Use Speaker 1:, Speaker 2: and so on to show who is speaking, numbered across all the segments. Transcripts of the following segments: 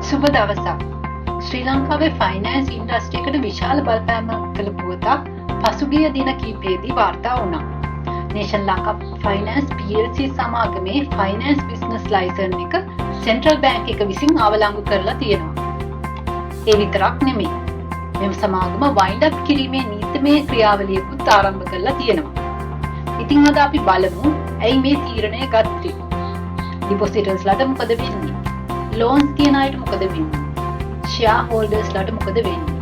Speaker 1: සුබ දවසක්. ශ්‍රී ලංකාවේ ෆයිනෑන්ස් ඉන්ඩස්ට්‍රි එකට විශාල බලපෑමක් කළ පුවතක් පසුගිය දින කිහිපයේදී වාර්තා වුණා. නේෂන් ලංකා ෆයිනෑන්ස් PLC සමාගමේ ෆයිනෑන්ස් බිස්නස් ලයිසන් එක සෙන්ට්‍රල් බැංක් එක විසින් අවලංගු කරලා තියෙනවා. ඒ විතරක් නෙමෙයි. මෙම සමාගම වයින්ඩ් අප් කිරීමේ නීතිමය ක්‍රියාවලියකුත් ආරම්භ කරලා තියෙනවා. ඉතින් අද අපි බලමු ඇයි මේ තීරණය ගත්තේ? ඩිපොසිටර්ස්ලාට මොකද වෙන්නේ? ලෝන්ස් තියන අයට මොකද වෙන්නේ? ෂෙයා හෝල්ඩර්ස්ලාට මොකද වෙන්නේ?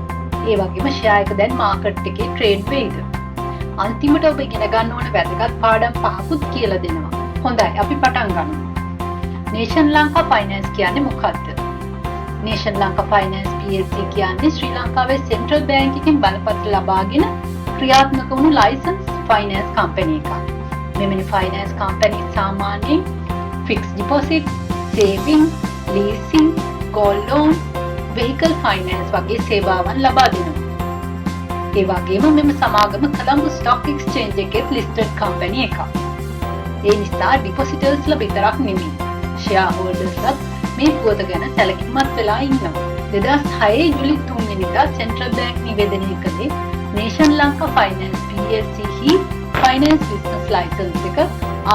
Speaker 1: ඒ වගේම ෂෙයා එක දැන් මාකට් එකේ ට්‍රේඩ් වෙයිද? අන්තිමට ඔබ ඉගෙන ගන්න ඕන වැදගත් පාඩම් පහකුත් කියලා දෙනවා. හොඳයි, අපි පටන් ගමු. නේෂන් ලංකා ෆයිනෑන්ස් කියන්නේ මොකක්ද? නේෂන් ලංකා ෆයිනෑන්ස් PLC කියන්නේ ශ්‍රී ලංකාවේ සෙන්ට්‍රල් බැංක් එකෙන් බලපත්‍ර ලබාගෙන ක්‍රියාත්මක වුණු ලයිසන්ස් ෆයිනෑන්ස් කම්පැනි එකක්. මෙවැනි ෆයිනෑන්ස් කම්පැනි සාමාන්‍යයෙන් fix deposit, saving, leasing, gold loan, vehicle finance වගේ සේවාවන් ලබා දෙනවා. ඒ වගේම මෙම සමාගම Colombo stock exchange එකේත් listed company එකක්. ඒ නිසා ඩිපොසිටර්ස්ලා විතරක් නෙමෙයි, ෂෙයා හෝල්ඩර්ස්ලත් මේ පුවත ගැන සැලකිලිමත් වෙලා ඉන්නවා. 2006 ජූලි 3 වෙනිදා සෙන්ට්‍රල් බැංක් නිවේදනය කළේ නේෂන් ලංකා ෆයිනෑන්ස් PLC හි ෆයිනෑන්ස් බිස්නස් ලයිසන්ස් එක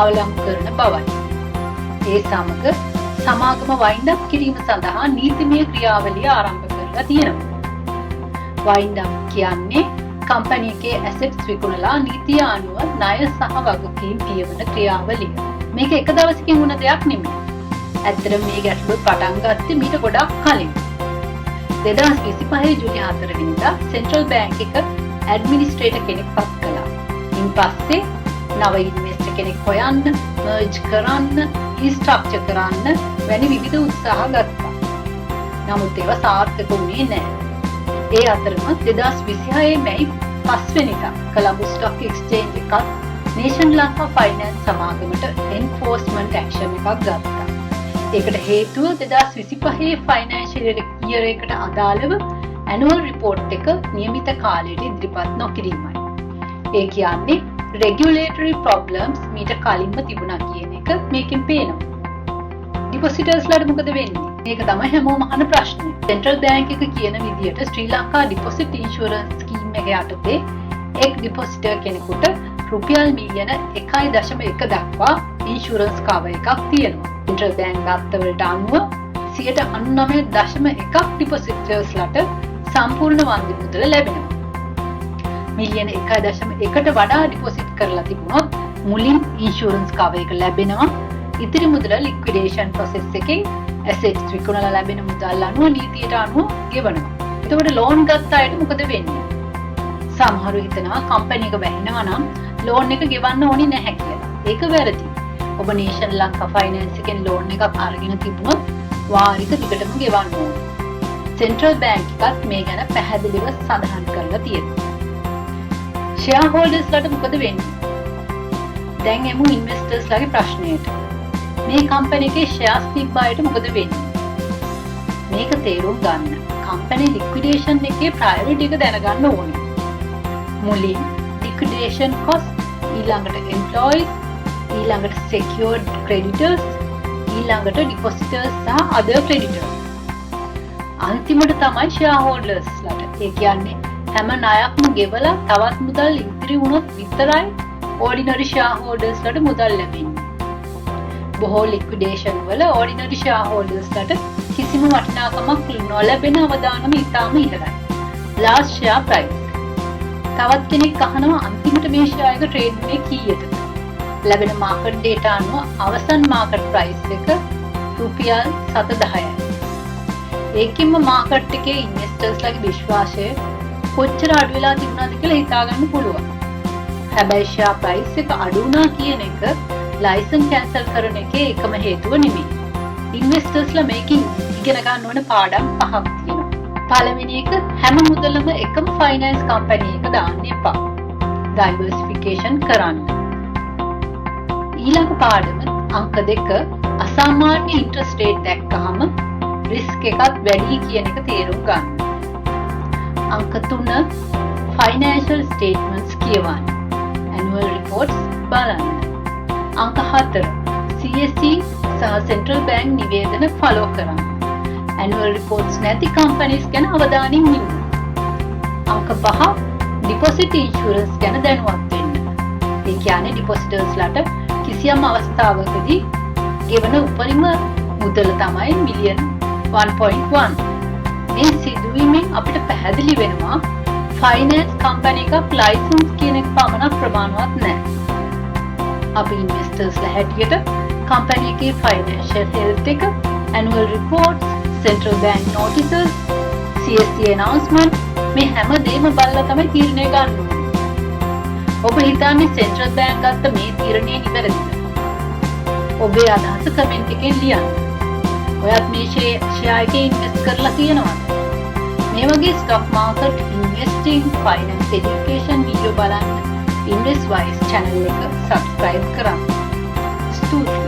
Speaker 1: අවලංගු කරන බවයි. ඒ සමග සමාගම වයින්ඩ් අප් කිරීම සඳහා නීතිමය ක්‍රියාවලිය ආරම්භ කරලා තියෙනවා. වයින්ඩ් අප් කියන්නේ කම්පැනි එකේ ඇසෙට්ස් විකුණලා නීතිය අනුව ණය සහ වගකීම් පියවන ක්‍රියාවලිය. මේක එක දවසකින් වුණ දෙයක් නෙමෙයි. ඇත්තටම මේ ගැටලුව පටන් ගත්තේ මීට ගොඩක් කලින්. 2025 ජූලි 4 වෙනිදා සෙන්ට්‍රල් බැංක් එක ඇඩ්මිනිස්ට්‍රේටර් කෙනෙක් පත් කළා. ඉන් පස්සේ නව ඉන්වෙස්ටර් කෙනෙක් හොයන්න, මර්ජ් කරන්න, රීස්ට්‍රක්චර් කරන්න වැනි විවිධ උත්සාහ ගත්තා. නමුත් ඒවා සාර්ථක වුණේ නැහැ. ඒ අතරම 2026 මැයි 5 වෙනිදා කොළඹ ස්ටොක් එක්ස්චේන්ජ් එකත් නේෂන් ලංකා ෆයිනෑන්ස් සමාගමට එන්ෆෝස්මන්ට් ඇක්ෂන් එකක් ගත්තා. ඒකට හේතුව 2025 ෆයිනෑන්ෂියල් ඉයර් එකට අදාළව ඇනුවල් රිපෝට් එක නියමිත කාලයට ඉදිරිපත් නොකිරීමයි. ඒ කියන්නේ රෙගියුලේටරි ප්‍රොබ්ලම්ස් මීට කලින්ම තිබුණා කියන එක මේකෙන් පේනවා. ඩිපොසිටර්ස්ලාට මොකද වෙන්නේ? මේක තමයි හැමෝම අහන ප්‍රශ්නේ. සෙන්ට්‍රල් බැංක් එක කියන විදියට ශ්‍රී ලංකා ඩිපොසිට් ඉන්ෂුරන්ස් ස්කීම් එක යටතේ එක් ඩිපොසිටර් කෙනෙකුට රුපියල් මිලියන 1.1 දක්වා ඉන්ෂුරන්ස් කවර් එකක් තියෙනවා. සෙන්ට්‍රල් බැංක් දත්තවලට අනුව 99.1ක් ඩිපොසිටර්ස්ලාට සම්පූර්ණ වන්දි මුදල ලැබෙනවා. මිලියන 1.1ට වඩා ඩිපොසිට් කරලා තිබුණොත් මුලින් ඉන්ෂුරන්ස් කවර් එක ලැබෙනවා. ඉතිරි මුදල ලික්විඩේෂන් ප්‍රොසෙස් එකෙන් ඇසෙට්ස් විකුණලා ලැබෙන මුදල් අනුව නීතියට අනුව ගෙවනවා. එතකොට ලෝන් ගත්ත අයට මොකද වෙන්නේ? සමහරු හිතනවා කම්පැනි එක වැහෙනවා නම් ලෝන් එක ගෙවන්න ඕනි නැහැ කියලා. ඒක වැරදි. ඔබ නේෂන් ලංකා ෆයිනෑන්ස් එකෙන් ලෝන් එකක් අරගෙන තිබුණොත් වාරික දිගටම ගෙවන්න ඕනේ. සෙන්ට්‍රල් බැංක් එකත් මේ ගැන පැහැදිලිව සඳහන් කරලා තියෙනවා. ෂෙයා හෝල්ඩර්ස්ලාට මොකද වෙන්නේ? දැන් එමු ඉන්වෙස්ටර්ස්ලාගේ ප්‍රශ්නයට. මේ කම්පැනි එකේ ෂෙයාර්ස් තිබ්බ අයට මොකද වෙන්නේ? මේක තේරුම් ගන්න කම්පැනි ලික්විඩේෂන් එකේ ප්‍රයොරිටි එක දැනගන්න ඕනේ. මුලින් ලික්විඩේෂන් කොස්ට්, ඊළඟට එම්ප්ලොයිස්, ඊළඟට සෙකියෝඩ් ක්‍රෙඩිටර්ස්, ඊළඟට ඩිපොසිටර්ස් සහ අදර් ක්‍රෙඩිටර්ස්. අන්තිමට තමයි ෂෙයා හෝල්ඩර්ස්ලාට. ඒ කියන්නේ හැම ණයක්ම ගෙවලා තවත් මුදල් ඉතිරි වුණොත් විතරයි ඕඩිනරි ෂෙයා හෝල්ඩර්ස්ලාට මුදල් ලැබෙන්නේ. බොහෝ ලික්විඩේෂන් වල ඕඩිනරි ෂෙයා හෝල්ඩර්ස්ලාට කිසිම වටිනාකමක් නොලැබෙන අවදානම ඉතාම ඉහළයි. Last share price. තවත් කෙනෙක් අහනවා අන්තිමට මේ ෂෙයා එක ට්‍රේඩ් වුණේ කීයටද? ලැබෙන මාකට් ඩේටා අනුව අවසන් මාකට් ප්‍රයිස් එක රුපියල් 7.10යි. ඒකින්ම මාකට් එකේ ඉන්වෙස්ටර්ස්ලාගේ විශ්වාසය කොච්චර අඩු වෙලා තිබුණාද කියලා හිතා ගන්න පුළුවන්. හැබැයි ෂෙයා ප්‍රයිස් එක අඩු වුණා කියන එක ලයිසන් කැන්සල් කරන එකේ එකම හේතුව නෙමෙයි. ඉන්වෙස්ටර්ස්ලා මේකෙන් ඉගෙන ගන්න ඕන පාඩම් පහක් තියෙනවා. පළවෙනි එක, හැම මුදලම එකම ෆයිනෑන්ස් කම්පැනි එක දාන්න එපා. ඩයිවර්සිෆිකේෂන් කරන්න. ඊළඟ පාඩම අංක 2, අසාමාන්‍ය ඉන්ට්‍රස්ට් රේට් දැක්කහම රිස්ක් එකත් වැඩි කියන එක තේරුම් ගන්න. අංක 3, ෆයිනෑන්ෂල් ස්ටේට්මන්ට්ස් කියවන්න. ඇනුවල් රිපෝට්ස් බලන්න. අංක 4, CSE සහ සෙන්ට්‍රල් බැංක් නිවේදන ෆලෝ කරන්න. ඇනුවල් රිපෝට්ස් නැති කම්පැනිස් ගැන අවධානයෙන් ඉන්න. අංක 5, ඩිපොසිට් ඉන්ෂුරන්ස් ගැන දැනුවත් වෙන්න. ඒ කියන්නේ ඩිපොසිටර්ස්ලාට කිසියම් අවස්ථාවකදී ගෙවන උපරිම මුදල තමයි මිලියන් 1.1. මේ සිදුවීමෙන් අපිට පැහැදිලි වෙනවා ෆයිනෑන්ස් කම්පැනි එකක් ලයිසන්ස් කියන එක පමණක් ප්‍රමාණවත් නෑ. අපි ඉන්වෙස්ටර්ස්ලා හැටියට කම්පැනි එකේ ෆයිනෑන්ෂියල් හෙල්ත් එක, annual reports, central bank notices, CSE announcement මේ හැම දෙයක්ම බලලා තමයි තීරණය ගන්න ඕනේ. ඔබ හිතන්නේ සෙන්ට්‍රල් බැංක් ගත්ත මේ තීරණය නිවැරදිද? ඔබේ අදහස කමෙන්ට් එකෙන් ලියන්න. ඔයත් මේ ෂෙයා එකේ ඉන්වෙස්ට් කරලා තියෙනවද? මේ වගේ stock market, investing, finance education video බලන්න ඉන්වෙස්ට් වයිස් චැනල් එක සබ්ස්ක්‍රයිබ් කරන්න. ස්තුතියි.